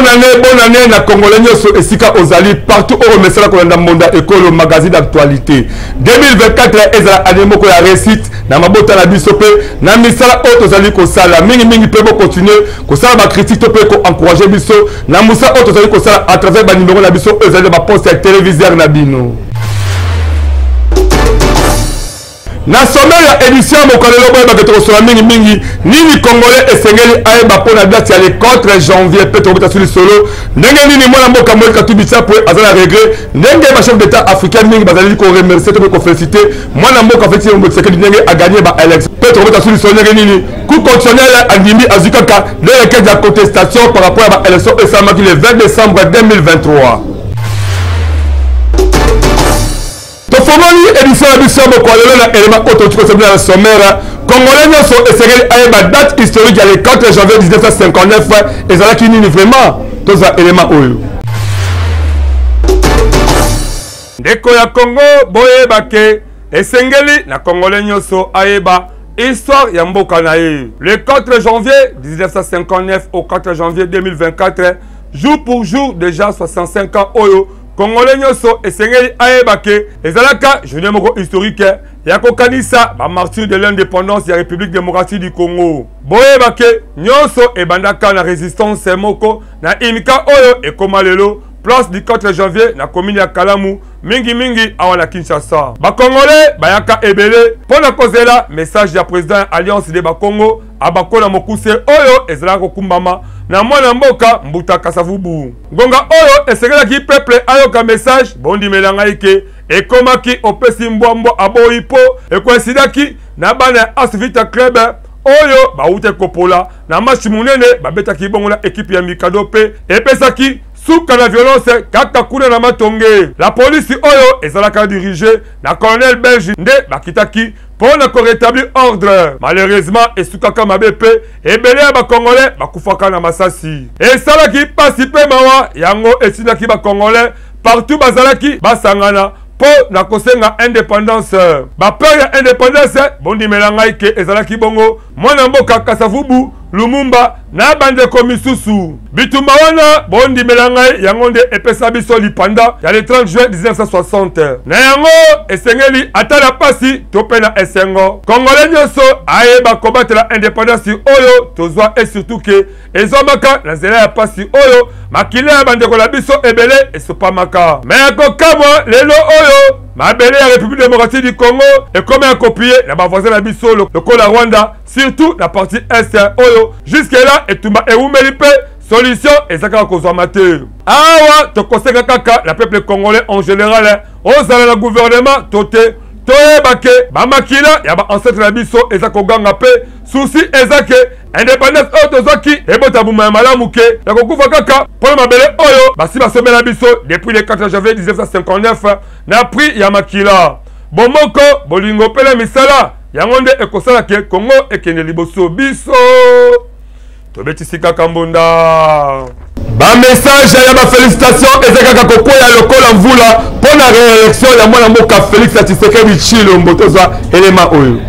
Bonne année, bonne année na Congolais nyonso esika ozali partout oyo omesana kolanda Mbonda Ekolo magazine d'actualité. 2024 ezala année moko ya réussite na mabota na biso mpe na misala oyo tozali kosala mingi mingi, mpe bokontinue kosala ba critique to mpe ko encourager biso na mosala oyo tozali kosala à travers ba numéro na biso oyo ezali na ba poste ya téléviseur na bino. Na sommet ya édition ya mokolo lelo, boyebaka tokosola mingimingi nini Congolais esengeli ayeba mpo na date ya le 4 janvier, mpe tokobeta su lisolo ndenge nini mwana mboka Moïse Katumbi Chapwe aza na regret ndenge bachef d'état africain mingi bazali koremercier to mpe koféliciter mwana mboka Félix Tshilombo Tshisekedi ndenge agagné ba élection, mpe tokobeta su lisolo ndenge nini Cour constitutionnelle andimi azwi kaka le requête ya contestation par rapport ya ba élection oyo esalamaki le 20 décembre 2023. Tofongoli édition ya biso ya mokolo lelo na elema oyo touti kosabila na sommaire. Congolais nyonso esengeli ayeba date historique ya le 4 janvier 1959 ezalaki nini vraiment. Tozwa elema oyo. Ndeko ya Congo, boyeba ke esengeli na Congolais nyonso ayeba histoire ya mboka na ye. Le 4 janvier 1959 au 4 janvier 2024, jour pour jour, déjà 65 ans oyo Congolais nyonso esengeli ayeba ke ezalaka journée moko historique ya kokanisa ba martyrs de l'indépendance ya République démocratique du Congo. Boyeba ke nyonso ebandaka na résistance moko na imka oyo ekoma lelo place du 4 janvier na commune ya Kalamu, mingimingi awa na Kinshasa. Bakongole bayaka ebele mpo na kozela message ya président ya Alliance de Bakongo Abakola mokuse oyo ezalaka kokumbama na mwana mboka Mbuta Kasavubu. Ngonga oyo esengelaki peuple ayoka message, bondimela ngai ke ekomaki opesi mbwa mbwa aboyi, mpo ekoinsidaki na bana ya As Vita Club oyo bawutaki kopola na match monene babetaki bongo na ekipe ya Mikado, mpe epesaki suka na violence kaka kuna na Matonge. La polisi oyo ezalaka dirige na colonel belge nde bakitaki mpo na koretablir ordre. Malheureusement esukaka mabe mpe ebele ya Bakongolais bakufaka na masasi. Esalaki mpasi mpe mawa, yango etindaki Bakongolais partout bazalaki basangana mpo na kosenga indépendance. Bapere ya indépendance, bondimela ngai ke ezalaki bongo mwana mboka Kasavubu, Lumumba na bandeko misusu. Bitumba wana, bondimela ngai, yango nde epesa biso lipanda ya le 30 juin 1960. Na yango esengeli ata na pasi to mpe na esengo, Congolais nyonso ayeba kobatela indépendance oyo tozwa, et surtout ke ezwamaka na nzela ya pasi oyo makila ya bandeko na biso ebele esopamaka. Me ya kokamwa, lelo oyo mabele ya République démocratique du Congo ekoma ya kopie na bavoisin na biso lokola Rwanda, surtout na partie est oyo jusque là etumba ewumeli mpe solution eza kaka kozwama te. Awa tokosenga kaka na peuple congolais en général, ozala na gouvernement to te, toyeba ke bamakila ya baancêtre na biso eza koganga, mpe susi eza ke indépendance oyo tozwaki ebota mbuma ya malamu ke ya kokufa kaka mpo na mabele oyo basi basomela biso depuis le 4 janvier 1959 na prix ya makila. Bomoko, bolingo mpe na misala, yango nde ekosala ke Kongo ekende liboso. Biso tobetisi kaka mbonda. Bamessage ya bafélicitation eza kaka kokwea lokola mvula mpo na réélection ya mwana mboka Félix Tshisekedi Tshilombo. Tozwa elema oyo.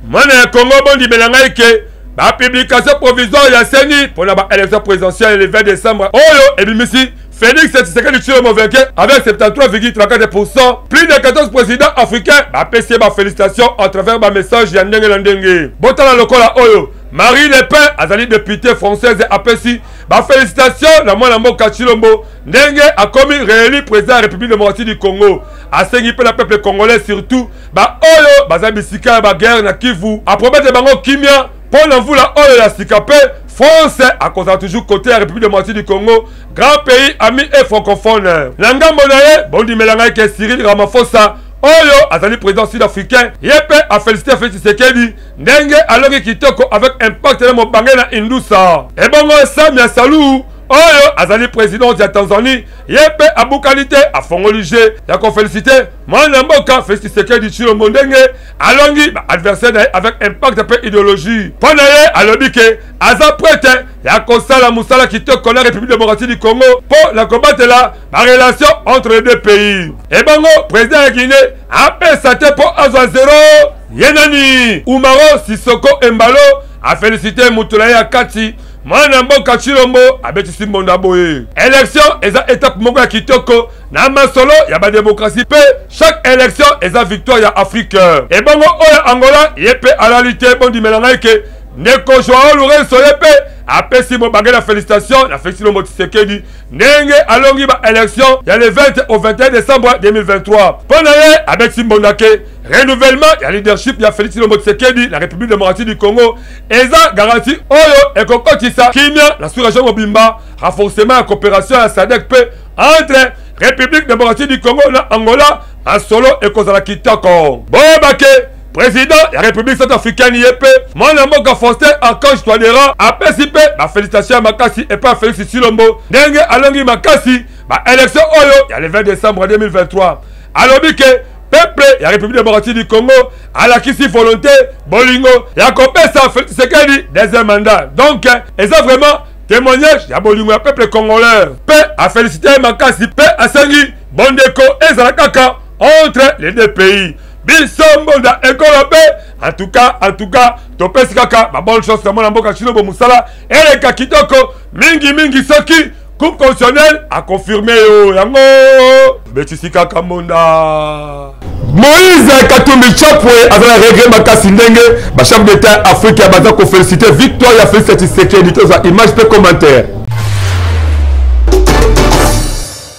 Mwana ya Congo, bondimela ngai ke bapublication provisoire ya CENI mpo na baélection présidentielle le 20 décembre oyo ebimisi Félix Tshisekedi Tshilombo vainqueur avec 73,34%. Plus de 14 présidents africains bapesi ye bafélicitation à travers bamessage ya ndenge na ndenge. Botala lokola oyo Marie Le Pen, azali député française, apesi bafélicitation na mwana mboka Tshilombo ndenge akomi réélu président ya République démocratique du Congo. Asengi mpe na peuple congolais, surtout baoyo baza bisika ya baguerre na Kivu, apromettre bango kimia mpo na mvula oyo ya sika, mpe France akozala toujours côté ya République démocratique du Congo, grand pays ami et francophone. Na ngambo na ye, bondimela ngai ke Cyril Ramaphosa oyo azali président sud-africain, ye mpe afélicité Félix Tshisekedi ndenge alongi kitoko avec impact na mobange na Indusa. Ebongo Samia Suluhu oyo azali présidente ya Tanzanie, ye mpe abukani te, afongoli jeu ya kofélicité mwana mboka Félix Tshisekedi Tshilombo ndenge alongi baadversaire na ye avec impact mpe idéologie. Mpo na ye, alobi ke aza prête ya kosala mosala kitoko na République démocratique du Congo mpo na kobatela barelation entre les deux pays. Ebongo président ya Guinée apesa te mpo azwa zero, ye nani? Umaro Sisoko Embalo afélicité moto na ye ya kati, Mwana mboka Tshilombo abetisi mbonda boye. Election eza etape moko ya kitoko na masolo ya ba démocratie pe chaque election eza victoire ya Afrique. Ebongo oyo Angola ye pe alali te, bondimela ngai ke ndeko Joao Lourenço ye pe apesi mobange na félicitation na Félix Tshilombo Tshisekedi ndenge alongi ba election ya le 20 au 21 décembre 2023. Mpo na ye abetisi mbonda ke renouvellement ya leadership ya Félix Tshilombo Tshisekedi na République démocratique du Congo eza garantie oyo ekokotisa kimia na sous-région mobimba, renforcement ya coopération ya SADC mpe entre République démocratique du Congo na Angola. Masolo ekozala kitoko. Boyeba ke président ya République centrafricaine ye mpe mwana mboka Faustin Archange Touadera apesi mpe bafélicitation ya makasi epai ya Félix Tshilombo ndenge alongi makasi baélection oyo ya le 20 décembre 2023. Alobi ke peuple ya République démocratique du Congo alakisi volonté bolingo ya kopesa Félix Tshisekedi deuxième mandat. Donc eza vraiment témoignage ya bolingo ya peuple congolais mpe afélicité ye makasi mpe asengi bondeko ezala kaka entre les deux pays. Biso mbonda ekolo mpe en tout cas topesi kaka ba bonne chance na mwana mboka Tshilombo, mosala eleka kitoko mingi mingi soki Cour constitutionnelle a confirmé yo yango betisi kaka mbonda. Moïse Katumbi Chapwe aza na regret makasi ndenge ba chef d'état Afrique baza ko féliciter victoire ya Félix Tshisekedi. Tozwa image pe commentaire.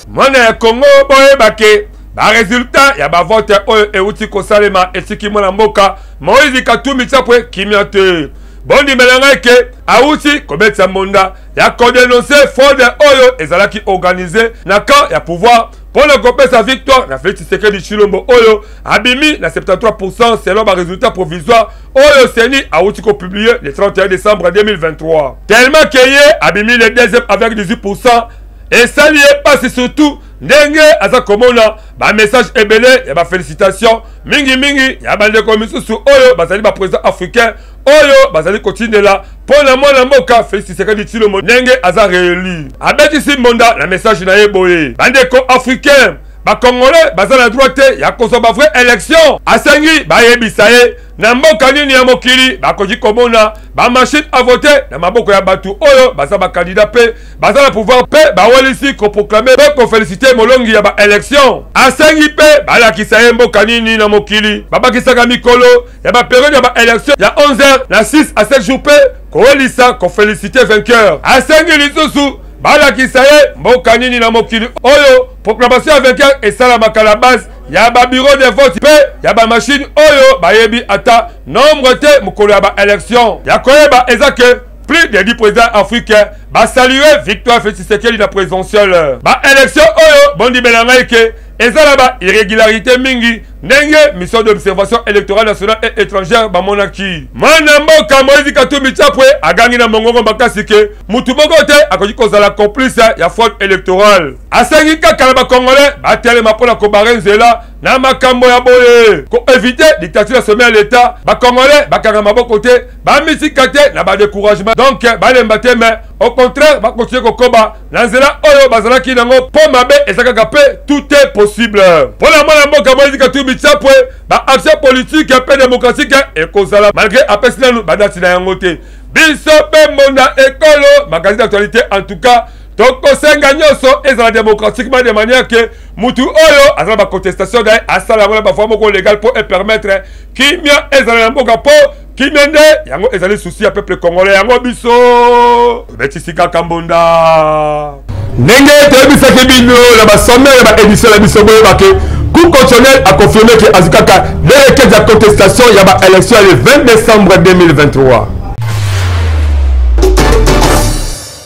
Mwana ya Congo, boyeba ke ba résultat ya ba vote oyo euti kosalema etiki mwana mboka Moïse Katumbi Chapwe kimia te. Bondimela ngai ke awuti kobetisa mbonda ya kodenonse fraude oyo ezalaki organise na camp ya pouvoir mpo na kopesa victoire na Félix Tshisekedi Tshilombo oyo abimi na 73% selon ba résultats provisoires oyo CENI awuti kopublier le 31 décembre 2023. Tellement ke ye abimi le deuxième avec 18%, esali ye pasi surtout ndenge aza komona ba message ebele ya ba félicitation mingimingi ya bandeko misusu oyo bazali ba président africain oyo bazali kotindela mpo na mwana mboka Félix Tshisekedi Tshilombo ndenge aza réélu. Abetisi mbonda na message na ye boye: bandeko africain, bakongolais baza na droit te ya kozwa ba vraie élection. Asengi bayebisa ye na mboka nini ya mokili bakoki komona ba machine à voter na maboko ya bato oyo baza bakandidat mpe baza na pouvoir mpe bawelisi koproklame mpe kofélicite molongi ya baélection. Asengi mpe balakisa ye mboka nini na mokili babakisaka mikolo ya baperiode ya baélection ya 11 heures na 6 à 7 jours mpe kowelisa kofélicite vainqueur. Asengi lisusu balakisa ye mboka nini na mokili oyo proclamation ya vainqueur esalamaka na base ya babureau de vote mpe ya bamashine oyo bayebi ata nombre te mokolo ya baélection. Ya koyeba eza ke plus de 10 présidents africains basalue victoire Félix Tshisekedi na présidentielle. Baélection oyo, bondimela ngai ke eza na ba irrégularité mingi ndenge mission d'observation électorale nationale et étrangère bamonaki. Mwana mboka Moïse Katumbi Chapwe agangi na mongongo makasi ke mutu moko te akoki kozala complice ya fraude électorale. Asengi kaka na bakongolais batelema mpona kobare nzela na makambo ya boye, koevite dictature ya sommet ya l'État. Bakongolais bakanga maboko te, bamisika te na badécouragement, donc balemba te, mais au contraire bakontinue kokoba na nzela oyo bazalaki nango mpo mabe eza kaka mpe tout est possible. Mpo na mwana mboka Moïse Katumbi Chapwe, baaction politique mpe démocratique ekozala malgré apesi nanu badati na yango te. Biso mpe mbonda ekolo magazine d'actualité, en tout cas tokosenga nyonso ezala démocratiquement de manière ke mutu oyo aza na bacontestation na ye asala yango na bavoi moko légal mpo epermettre kimia ezala na mboka, mpo kimia nde yango ezali souci ya peuple congolais. Yango biso tobetisi kaka mbonda ndenge toyebisaki bino na basommaire ya baédition na biso. Boyeba ke Cour constitutionnelle a confirmé que azwi kaka deux requêtes ya contestation ya baélection ya le 20 décembre 2023.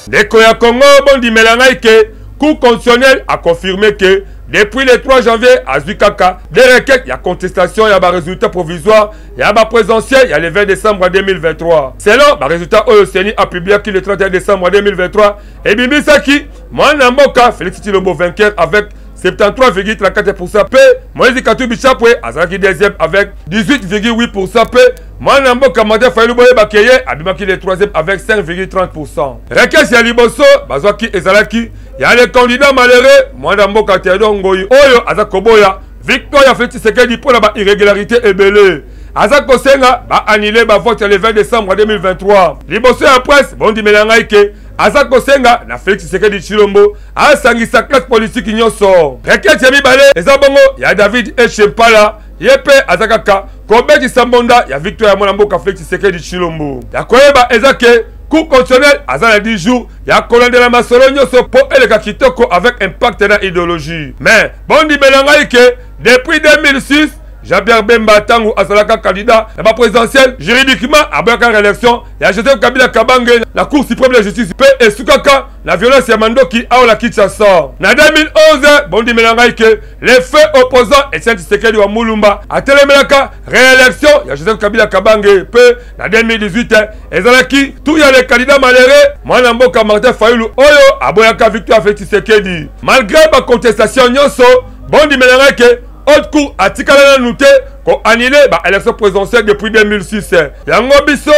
Ndeko ya Congo, bondimela ngai ke Cour constitutionnelle a confirmé que depuis le 3 janvier azwi kaka deux requêtes ya contestation ya barésultat provisoire ya baprésidentielle ya le 20 décembre 2023. Selon barésultat oyo CENI apubliaki le 31 décembre 2023, ebimisaki mwana mboka Félix Tshilombo vainqueur avec 73,34% mpe Moïse Katumbi Chapwe azalaki deuxième avec 18,8% mpe mwana mboka Martin Fayulu, boyebaki ye abimaki le troisième avec 5,30%. Requête ya liboso bazwaki ezalaki ya le candidat malheureux mwana mboka Théodore Ngoyi oyo aza koboya victoire ya Félix Tshisekedi mpo na ba irrégularité ebele. aza kosenga ba annuler ba vote ya le 20 décembre 2023. Liboso ya presse, bondimela ngai ke aza kosenga na Félix Tshisekedi Tshilombo asangisa classe politique nyonso. Requête ya mibale eza bongo ya David Echempala, ye mpe aza kaka kobetisa mbonda ya victoire ya mwana mboka Félix Tshisekedi Tshilombo. Ya koyeba eza ke Cour constitutionnelle aza na 10 jours ya kolandela masolo nyonso mpo eleka kitoko avec impact na idéologie. Mais bondimela ngai ke depuis 2006 Jean-Pierre Bemba ntango azalaka candidat na ba présidentielle juridiquement aboyaka réélection ya Joseph Kabila Kabange na Cour suprême de justice mpe esukaka na violence ya mandoki awa na Kinshasa. Na 2011 bondimela ngai ke le feu opposant Etienne Tshisekedi wa Mulumba atelemelaka réélection ya Joseph Kabila Kabange mpe na 2018 ezalaki tour ya le candidat malheureux mwana mboka Martin Fayulu oyo aboyaka victoire Félix Tshisekedi malgré ba contestation nyonso. Bondimela ngai ke haute cour atikala nanu te ko annuler ba élection présidentielle depuis 2006. Yango biso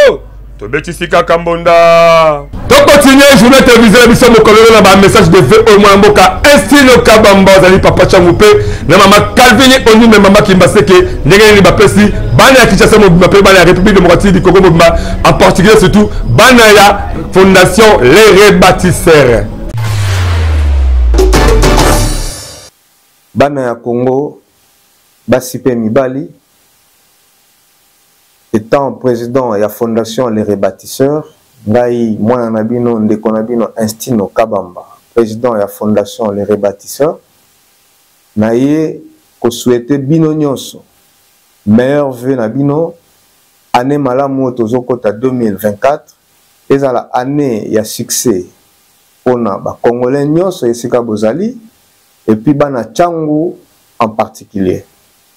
tobetisi kaka mbonda. Tokontinue journée télévisée na biso mokolo na ba message de vœux oyo mwana mboka Estino Kabamba azali papa Changu mpe na mama Calvini Onime mama Kimbaseke ndenge nini bapesi bana ya Kinshasa mobimba mpe bana ya République démocratique du Congo mobimba en particulier surtout bana ya Fondation Les Rebâtisseurs. Bana ya Congo, basi pe mibali, etant president ya fondation Les Rebâtisseurs, ngai mwana na bino, ndeko na bino Instino Kabamba, president ya fondation Les Rebâtisseurs, naye ko souhaiter bino nionso meilleurs vœux na bino, annee malamu oyo tozokota 2024 ezala annee ya succès pona ba congolais nionso esika bozali et puis bana Tshangu en particulier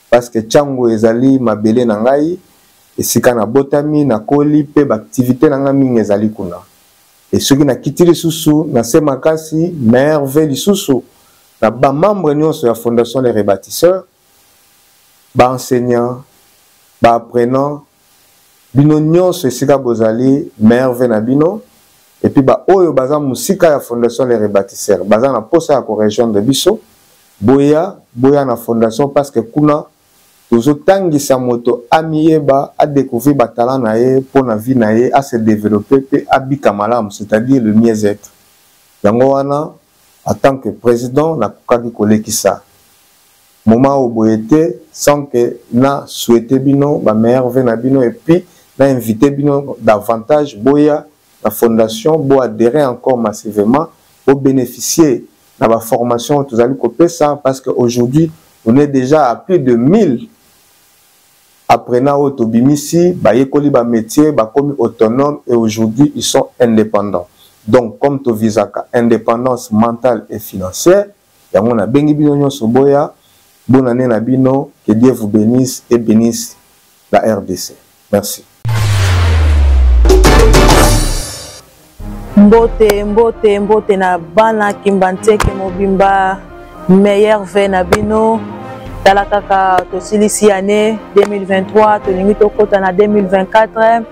parce que Tshangu ezali mabele na ngai esika na botami na koli pe ba activites na ngai mingi ezali kuna et soki na kiti lisusu na se makasi merve lisusu na ba membres nionso ya fondation les rebâtisseurs ba enseignants ba apprenants bino nionso esika bozali merve na bino et puis ba oyo baza musika ya fondation les rebâtisseurs baza na posa ya ko rejoindre biso boya boya na fondation parce que kuna tozotangisa moto amiyeba a découvrir ba talent na ye mpo na vie na ye a se développer mpe abika malamu c'est-à-dire le mieux-être yango wana en tant que président nakokaki kolekisa moment oyo boye te sans que na souhaiter bino ba meilleurs vœux na bino et puis na inviter bino davantage boya na fondation bo adhérer encore massivement bo bénéficier na ba formation oyo tozali kopesa parce que aujourd'hui on est déjà à plus de 1000 apprenants oyo tobimisi bayekoli ba métier bakomi autonome et aujourd'hui ils sont indépendants donc comme tovisaka indépendance mentale et financière yango nabengi bino nyonso boya bonne année na bino que Dieu vous bénisse et bénisse la RDC merci. Mbote mbote mbote na bana Kimbanseke mobimba meilleur vœu na bino tala kaka tosilisi année 2023 tolingi tokota na 2024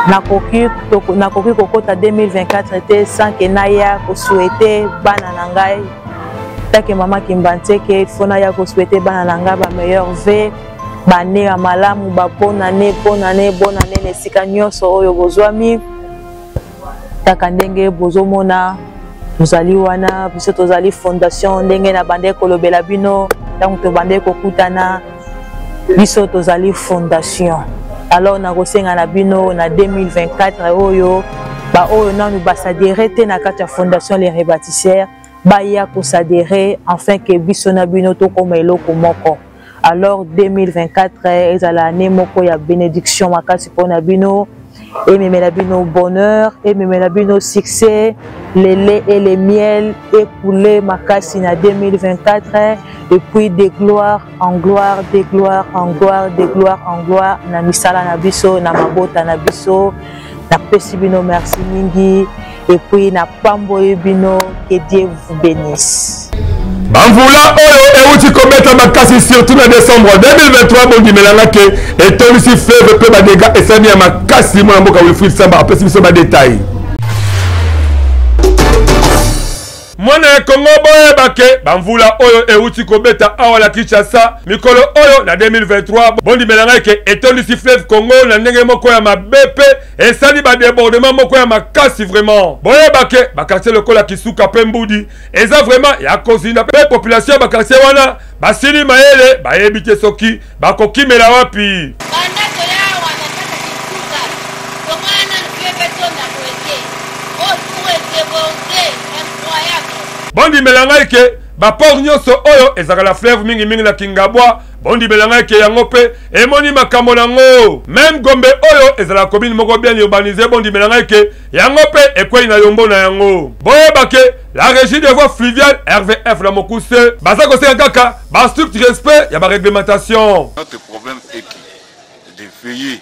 nakoki nakoki kokota 2024 te sans que naya kosouhaite bana na ngai take mama Kimbanseke il faut naya kosouhaite bana na ngai ba meilleur vœu bane ya malamu ba bonne année bonne année bonne année na esika nyonso oyo bozwami kaka ndenge bozomona tozali wana biso tozali fondation ndenge na bandaki kolobela bino ntango tobandaki kokutana biso tozali fondation alors nakosenga na bino na 2024 oyo baoyo nanu basadere te na kati ya fondation les rebâtisseurs baya kosadere enfin ke biso na bino tokoma eloko moko alors 2024 ezala année moko ya bénédiction makasi mpona bino ememela bino bonheur ememela bino succès le lait et le miel ekoule makasi na 2024 et puis de gloire en gloire de gloire en gloire de gloire en gloire na misala na biso na mabota na biso napesi bino merci mingi et puis napamboli bino que Dieu vous bénisse. Bamvula oyo euti kobeta makasi surtout na décembre 2023 bondimelanga ke etondisi fleuve mpe badega esalemi ya makasi. Mwana mboka Wilfried Samba apesi biso badetail. Mwana ya Congo, boyeba ke bamvula oyo euti kobeta awa na Kinshasa mikolo oyo na 2023, bondimela ngai ke etondisi fleuve Congo na ndenge moko ya mabe mpe esali badebordement moko ya makasi. Vraiment, boyeba ke bakartier lokola Kisuka mpe Mbudi eza vraiment ya kozinda, mpe population ya bakartier wana basili mayele, bayebi te soki bakokimela wapi. Banda toya awa na kati ya Kinsuka, tomona nanu fleuve etonda boye te. Oyo tour edeborde, incroyable. Bondimela ngai ke baport nyonso oyo ezalaka na fleuve, mingimingi na Kingabwa, bondimela ngai ke yango mpe emoni makambo nango. Meme Gombe oyo ezalaka commune moko bien urbanisé, bondimela ngai ke yango mpe ekwei na yombo na yango. Boyeba ke la Régie des voies fluviales, RVF na mokuse, baza kosenga kaka bastrict respect ya baréglementation. Notre problème est que de veiller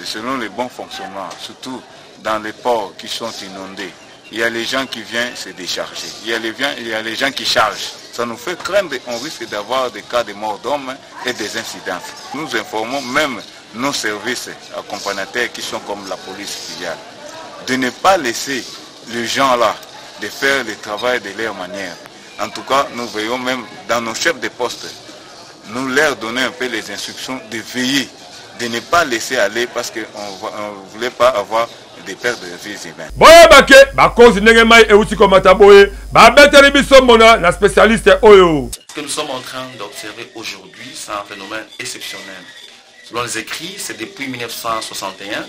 selon le bon fonctionnement, surtout dans les ports qui sont inondés. Il y a les gens qui viennent se décharger. Il y a les gens qui chargent. Ça nous fait craindre, on risque d'avoir des cas de mort d'hommes et des incidents. Nous informons même nos services accompagnateurs qui sont comme la police filiale de ne pas laisser les gens là de faire le travail de leur manière. En tout cas, nous veillons même dans nos chefs de poste, nous leur donner un peu les instructions de veiller, de ne pas laisser aller parce qu'on ne voulait pas avoir des pertes de vies humaines. Boyeba ke bakonzi, ndenge mai euti komata boye, babeteli biso mbona na spécialiste oyo. Ce que nous sommes en train d'observer aujourd'hui, c'est un phénomène exceptionnel. Selon les écrits, c'est depuis 1961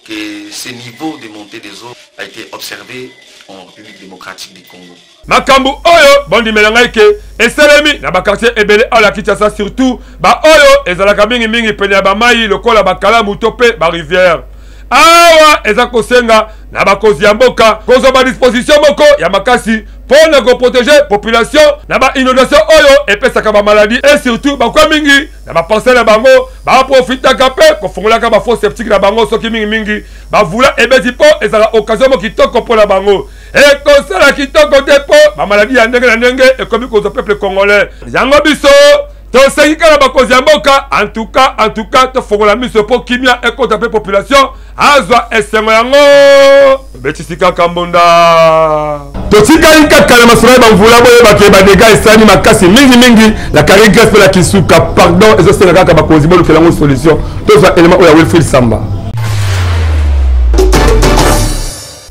que ce niveau de montée des eaux a été observé en République démocratique du Congo. Makambo oyo, bondimela ngai ke esalemi na bakartier ebele awa na Kinshasa, surtout baoyo ezalaka mingimingi pene ya bamai lokola bakalamu to mpe barivière. Awa eza kosenga na bakonzi ya mboka kozwa badisposition moko ya makasi mpo na koprotéger population na bainondation oyo epesaka bamaladi, et surtout bakwa mingi na baparcelle na bango, baprofitaka mpe kofungolaka bafosse septique na bango soki mingimingi bavula ebeti, mpo ezala occasion mo kitoko mpo na bango. Ekosala kitoko te mpo bamaladi ya ndenge na ndenge ekomi kozwa peuple congolais. Yango biso tosengi kaka bakonzi ya mboka, en tout cas, en tout cas, tofongola miso mpo kimia ekota mpe population azwa esengo. Yango tobetisi kaka mbonda, totikali kaka na masolo ya bamvula. Boyebake badégâts esali makasi mingimingi na Carré Grèce mpe na Kisuka. Pardon, ezosenga kaka bakonzi bolukela yango solution. Tozwa élément oyo ya Wilfrid Samba.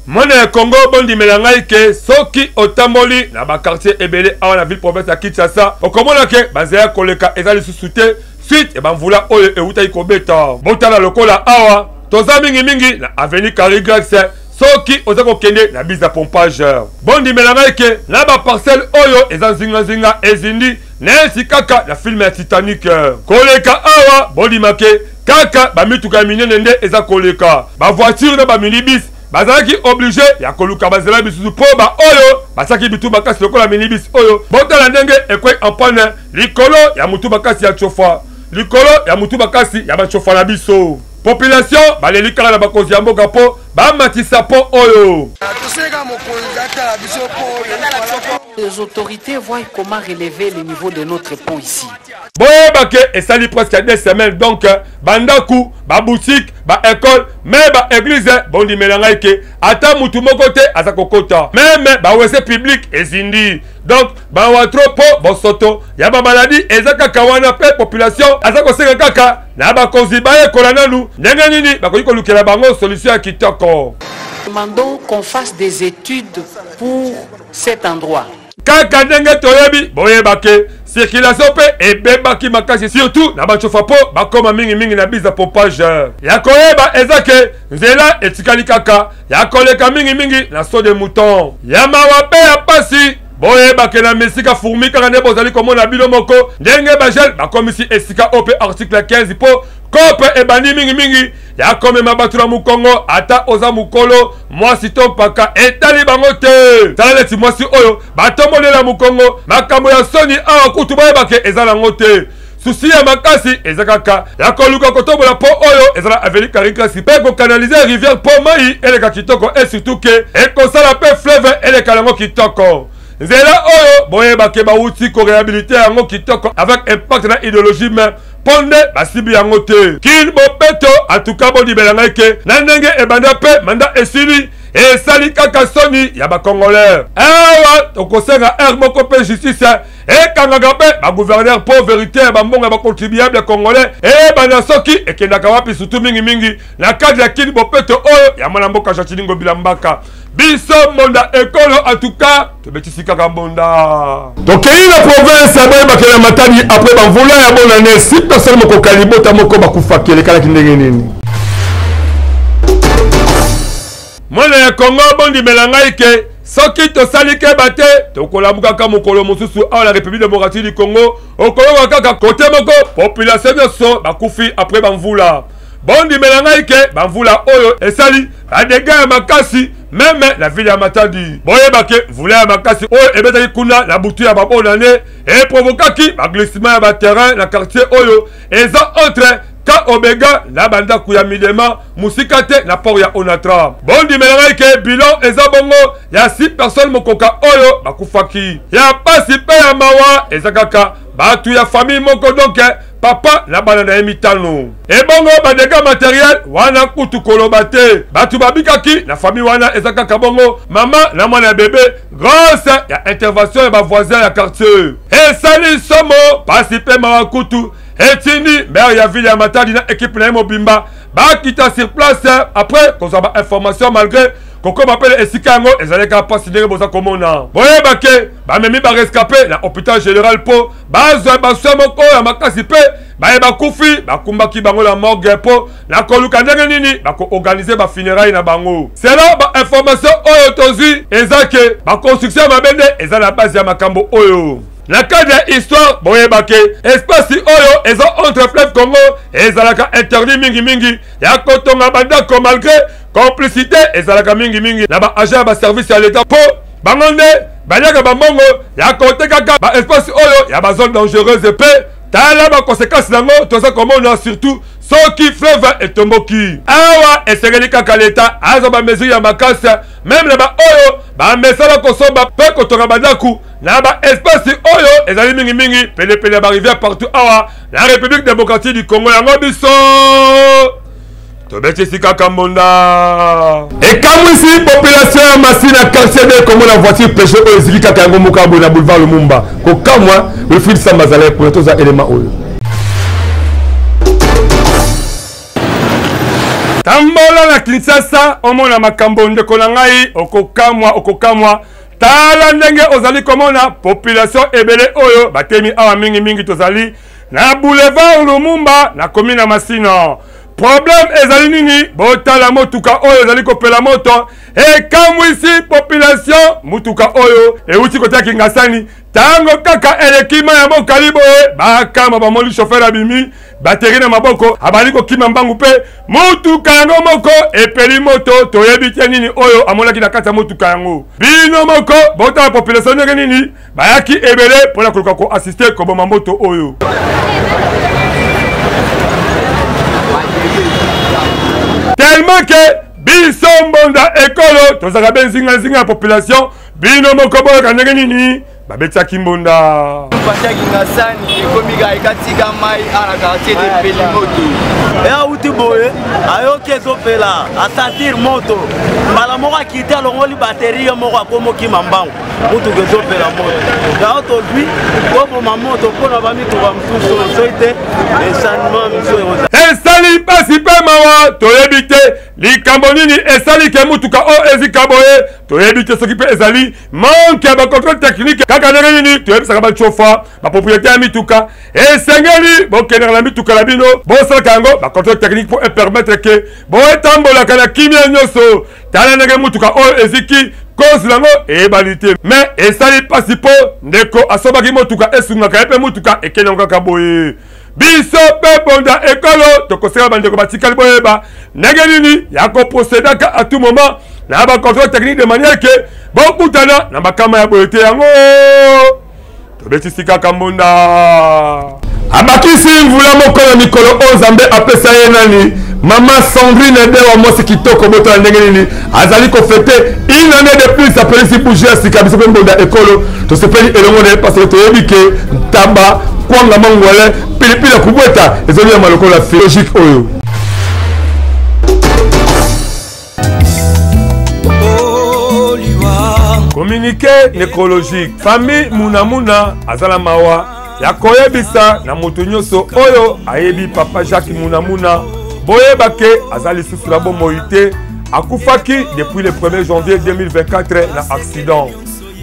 Mwana ya Congo, bondimela ngai ke soki otamboli na bakartier ebele awa na ville province ya Kinshasa, okomona ke banzela ya koleka eza lisusu te suite ya bamvula oyo eutaki kobeta. Botala lokola awa toza mingimingi na avenue Carré Grex, soki oza kokende na bise ya pompage, bondimela ngai ke na baparcelle oyo eza nzinganzinga ezindi neti kaka na film ya Titanic. Koleka awa, bondima ke kaka bamituka ya minene nde eza koleka, bavoiture na baminibus bazalaki obligé ya koluka banzela misusu, mpo baoyo batiaki bitu makasi lokola minibus oyo, botala ndenge ekwei en panne likolo ya mutu makasi ya tsofa, likolo ya mutu makasi ya batsofa na biso. Population baleli kaka na bakonzi ya mboka mpo bamatisa mpo oyo. Tosenga mokonzi atala biso mpo. Les autorités voient comment relever le niveau de notre pont ici. Boyeba ke esali presque 2 semaines, donc bandako, baboutique, baekole, me baeglise, bondimela ngai ke ata mutu moko te aza kokota. Même baWC public ezindi, donc bawa trop mpo bosoto ya bamaladi eza kaka wana. Mpe population aza kosenga kaka na bakonzi bayekola nanu ndenge nini bakoki kolukela bango solution ya kitoko. Demandons qu'on fasse des études pour cet endroit. Kaka ndenge toyebi, boyeba ke circulation mpe ebebaki makasi, surtout na bacofa, mpo bakóma mingimingi na biza pompage. Ya koyeba eza ke nzela etikali kaka ya koleka mingimingi na saut de mouton. Ya mawa mpe ya pasi, boyeba ke na misika fourmi kaka nde bozali komona bino moko ndenge bagel bakomisi esika oyo mpe article 15, mpo kope ebandi mingimingi ya komema bato na mokongo. Ata oza mokolo, mwasi to mpaka, etali bango te. Tala neti mwasi oyo batombolela mokongo, makambo ya soni awa kutu boyebake eza nango te. Souci ya makasi eza kaka ya koluka kotombola mpo oyo eza na avenue Carré Grèce mpe kocanaliser rivière mpo mai eleka kitoko, et surtout ke ekosala mpe fleuve eleka yango kitoko. Nzela oyo, boyebake bawuti koréhabiliter yango kitoko avec impact na idéologie, mais mpo nde basimbi yango te. Kin bopeto, atuka bondimela ngai ke na ndenge ebanda mpe manda esili. Esali kaka soni ya ba congolais. Awa tokosenga heure moko mpe justice ekangaka mpe ba gouverneur mpo verite ya bambongo ya ba contribuable congolais eyebana soki ekendaka wapi, surtout mingimingi na cadre ya Kin bopeto oyo ya mwana mboka Gentiny Ngobila Mbaka. Biso mbonda ekolo en tout cas tobetisi kaka mbonda. Tokei na province ya boyebakela ya Matadi après bamvula ya bonane 6 personnes mokoka libota moko bakufaki elekalaki ndenge nini? Mwana ya Congo, bondimela ngai ke soki tosali keba te tokolamukaka mokolo mosusu awa na République démocratique du Congo, okoyoka kaka kote moko population nyonso bakufi après bamvula. Bondimela ngai ke bamvula oyo esali badega ya makasi meme na ville ya Matadi. Boyeba ke mvula ya makasi oyo ebetaki kuna na butu ya babonane eprovokaki baglissement ya baterrain na quartier oyo eza entre ka Obega na bandako ya Midema, mosika te na port ya Onatra. Bondimela ngai ke bilan eza bongo ya 6 personnes mokoka oyo bakufaki. Ya pasi mpe ya mawa eza kaka bato ya famille moko, donc papa na bana na ye mitano. Ebongo badega materiel wana kutu koloba te. Bato babikaki na famille wana eza kaka bongo mama na mwana ya bebe, grâce ya intervention ya bavoisin ya quartier. Esali somo, pasi mpe mawa kutu etindi maire ya ville ya Matadi na ekipe na ye mobimba bakita sur place après kozwa ba information, malgré kokoma mpe esika yango ezalaki kaka mpasi ndenge boza komona. Boyeba ke bamemi barescape na hôpital général mpo bazwa basoin moko ya makasi, mpe baye bakufi bakumbaki bango na morgue mpo na koluka ndenge nini bakoorganize bafunéraille na bango. Selon bainformation oyo tozwi eza ke baconstruction ya mabe nde eza na base ya makambo oyo. Na cadre ya histoire, boyeba ke espace oyo eza entre fleuve Congo ezalaka interdit mingimingi ya kotonga bandako, malgré complicité ezalaka mingimingi na baagent ya baservice ya leta, mpo bango nde baliaka bambongo ya kotekaka baespace oyo ya bazone dangereuse. Mpe tala bakonsekanse yango toza komona, surtout soki fleuve etomboki. Awa esengeli kaka leta azwa bamesure ya makasi, meme na baoyo bamesala kosomba mpe kotonga bandako na ba espace oyo ezali mingimingi penepene ya barivière partout awa na République démocratique du Congo. Yango biso tobetisi kaka mbonda. Ekamwisi population ya Masina quartier de komona voiture Peugeot oyo eziki kaka yango moko boye na boulevard Lumumba. Kokamwa, Wilfried Samba azalaki kuna. Toza elema oyo. Tambola na Kinshasa omona makambo ndeko na ngai, okokamwa, okokamwa. Tala ndenge ozali komona population ebele oyo batemi awa, mingimingi tozali na boulevard Lumumba na commune ya Masina. Problème ezali nini? Botala motuka oyo ezali kopela moto, ekamwisi population. Motuka oyo euti kotia Kingasani, ntango kaka eleki mai ya mokali boye, bakama bamoni chauffeur abimi bateri na maboko, abandi kokima mbangu mpe motuka yango moko epeli moto. Toyebi te nini oyo amonaki na kati ya motuka yango. Bino moko botala population ndenge nini bayaki ebele mpo na koluka koasiste koboma moto oyo. Tellement ke biso mbonda ekolo tozalaka be nzinganzinga ya population. Bino moko boyoka ndenge nini babetiaki mbonda. Pasi ya Kingasani ekomi kaka ekatika mai awa na quartier de epeli moto. E auti boye ayoki ezopela, asentir moto mbala moko, akiti alongoli bateri ye moko, akomokima mbangu, motuka ezopela moto. Yango tozwi toboma moto mpo na bamituka mosusu, soki te esanima mosusu ekozala. Esali mpasi mpe mawa, toyebi te likambo nini esali ke motuka oyo ezika boye. Toyebi te soki mpe ezali manque ya bacontrole technique. Kaka ndenge nini toyebisaka bacofa bapropriété ya mituka, esengeli bokendaka na mituka na bino bosalaka yango bacontrole technique mpo epermettre ke boetambolaka na kimia nyonso. Tala ndenge motuka oyo eziki, cause nango eyebani te, mais esali mpasi mpo ndeko asombaki motuka esungaka ye mpe motuka ekende yango kaka boye. Biso mpe bonda ekolo tokosengela bandeko batikali boyeba ndenge nini ya koprocedaka à tout moment na bacontrole technique de manière ke bokutana na makama ya boye te. Yango tobetisi kaka mbonda. Abakisi mvula moko na mikolo oyo Nzambe apesa ye nani, mama Sandrine Dewa, mwasi kitoko. Botala ndenge nini azali kofete une année de plus, apelisi bougie ya sika. Biso mpe mbonda ekolo tosepeli elongo na ye, parce que toyebi ke ntaba kwanga mangwele pilipili ya kobweta ezali ya malokola logique oyo. Communiqué nécrologique. Famille Munamuna aza na mawa ya koyebisa na moto nyonso oyo ayebi papa Jacques Munamuna, boyeba ke aza lisusu na bomoi te, akufaki depuis le 1er janvier 2024 na accident.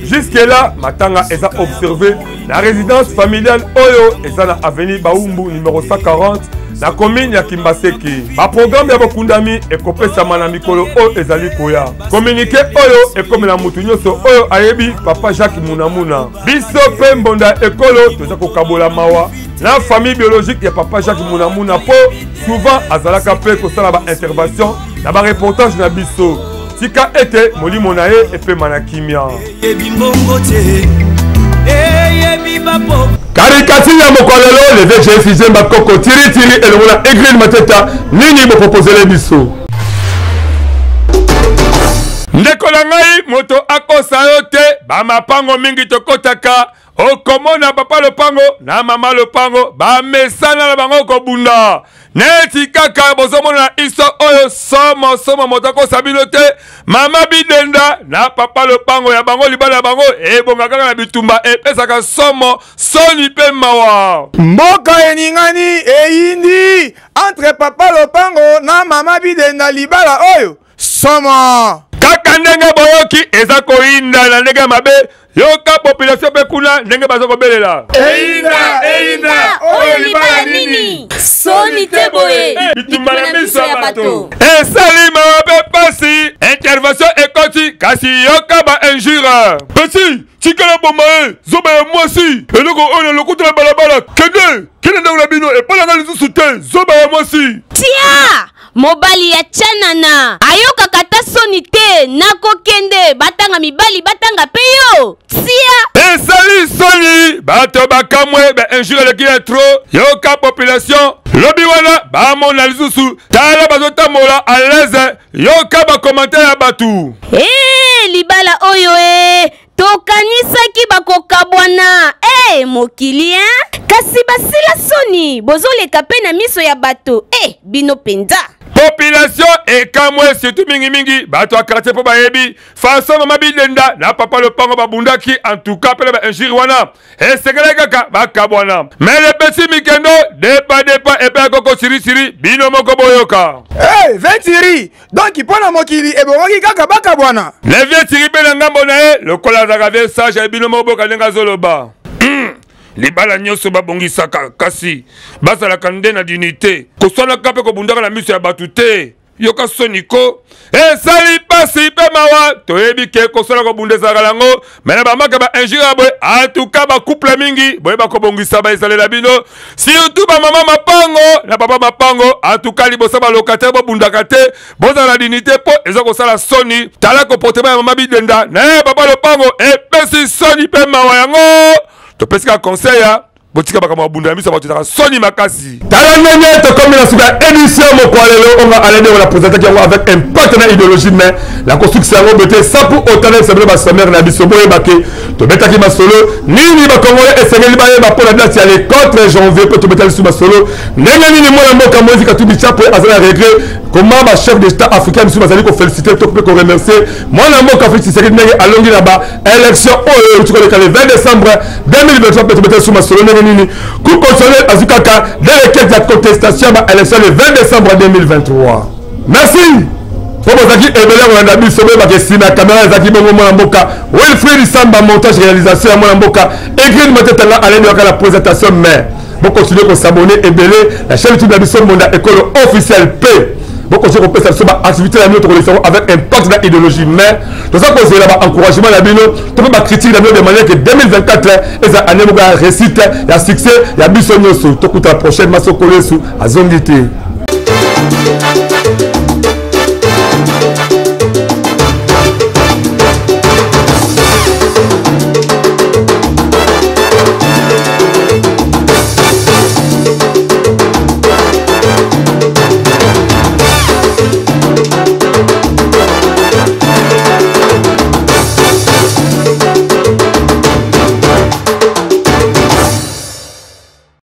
Jusque là, matanga eza observé na résidence familiale oyo eza na avenue Baumbu numéro 140 na commune ya Kimbaseke. Ba programme ya bokundami ekopesama na mikolo oyo ezali koya. Communiqué oyo ekomela mutu nyonso oyo ayebi papa Jacques Munamuna. Biso pe mbonda ekolo toza kokabola mawa na famille biologique ya papa Jacques Munamuna po souvent azalaka pe kosala ba intervention na ba reportage na biso. Tika ete molimo na ye epema na kimia. Caricature ya mokolo lelo, le VG Zemba Koko tiri tiri elongo na Egrine Mateta, nini bopropozele biso? Ndeko na ngai, moto akosa yo te, bamapango mingi tokotaka okomona papa lopango na mama lopango bamesana na bango kobunda neti kaka bozomona na histoire oyo somo somo, moto akosa bino te. Mama Bidenda na papa lopango ya bango, libala ya bango ebonga kaka na bitumba, epesaka somo, soni mpe mawa. Mboka eningani eyindi entre papa lopango na mama Bidenda, libala oyo somo. Kaka ndenge boyoki eza koyinda na ndenge ya mabe. Yoka population mpe kuna ndenge baza kobelela. Eyinda, eyinda, oyo libala nini? Soni te boye. Bitumba na miso ya bato. Esali mawa mpe pasi. Intervention ekoti, kasi yoka ba injure. Petit, tikala boma ye, zoba ya mwasi. Eloko oyo na lokuta na balabala. Kende, kende ndako na bino, epai na ngai lisusu te, zoba ya mwasi. Tia! Mobali ya Tshanana ayokaka ata soni te, nakokende batanga mibali batanga pe yo tia. Esali soni bato bakamwe ba injure eleki ya trop. Yoka population lobi wana bamona lisusu, tala bazotambola à l'aise. Yoka ba commentaire ya batu. Ee libala oyo ee tokanisaki bakokabwana ee mokili hein? Kasi basila soni, bozoleka pe na miso ya bato ee bino penza. Population ekamwe surtout mingi mingi bato ya quartier po bayebi façon mama Bidenda na papa Lopango babundaki, en tout cas pe na ba injure wana esengelaki kaka bakabwana. Mais le petit Mikendo depa depa epai ya koko siri siri, bino moko boyoka. Hey, Ventiri, donc mpo na mokili ebongaki kaka bakabwana. Le vieux Thierry mpe na ngambo na ye lokola azalaka vieux sage ya bino moko boyoka ndenge azoloba. Libala nyonso babongisaka kasi bazalaka nde na dignité, koswanaka mpe kobundaka na miso ya bato te. Yoka soni ko, esali pasi mpe mawa. Toyebi ke kosala kobunda ezalaka nango, me na bamaka ba injure ya boye, en tout cas ba couple mingi boyeba kobongisa ba ezalela bino, surtout ba mama mapango na papa mapango. En tout cas liboso ba locataire bobundaka te, bozala na dignité mpo eza kosala soni. Tala comportement ya mama Bidenda na papa Lopango epesi soni mpe mawa. Yango topesi kaka conseil ya botika makambo ya bunda ya miso ya bato, ezalaka soni makasi. Tala ndenge tokomi na suka ya émission moko ya lelo. Onga Alain Deo na présentaki yango avec impact na idéologie, mais na kosukisa yango bote sans pour autant nayebisa bino basommaire na biso. Boyeba ke tobetaki masolo nini bakongole esengeli bayeba mpo na date ya le 4 janvier, mpe tobetaki lisusu masolo ndenge nini mwana mboka Moïse Katumbi Chapwe aza na regret, comment ba chef d'état africain misusu bazali koféliciter to mpe koremercier mwana mboka Félix Tshisekedi ndenge alongi na ba élection oyo euti koleka le 20 décembre 2023. Mpe tobetaki lisusu masolo ndenge nini Cour constitutionnelle azwi kaka dans le cadre ya contestation ya ba élection le 20 décembre 2023. Merci mpo bozalaki ebele kolanda biso. Boyebaka nsima ya kamera ezalaki bongo mwana mboka Wilfried Samba, montage réalisation ya mwana mboka Egrid Matetanga, Alain Waka la présentation. Mais bokontinue kosabone ebele na chaîne YouTube na biso Mbonda Ekolo officiel, p bokontinue kopesa biso baactivité na bino, tokolekisa yango avec impact na idéologie. Mais toza kozela baencouragement na bino to mpe bacritique na bino de manière que 2024 eza année moko ya réussite, ya succès ya biso nyonso. Tokutana prochaine. Masokolo Yesu azongi te.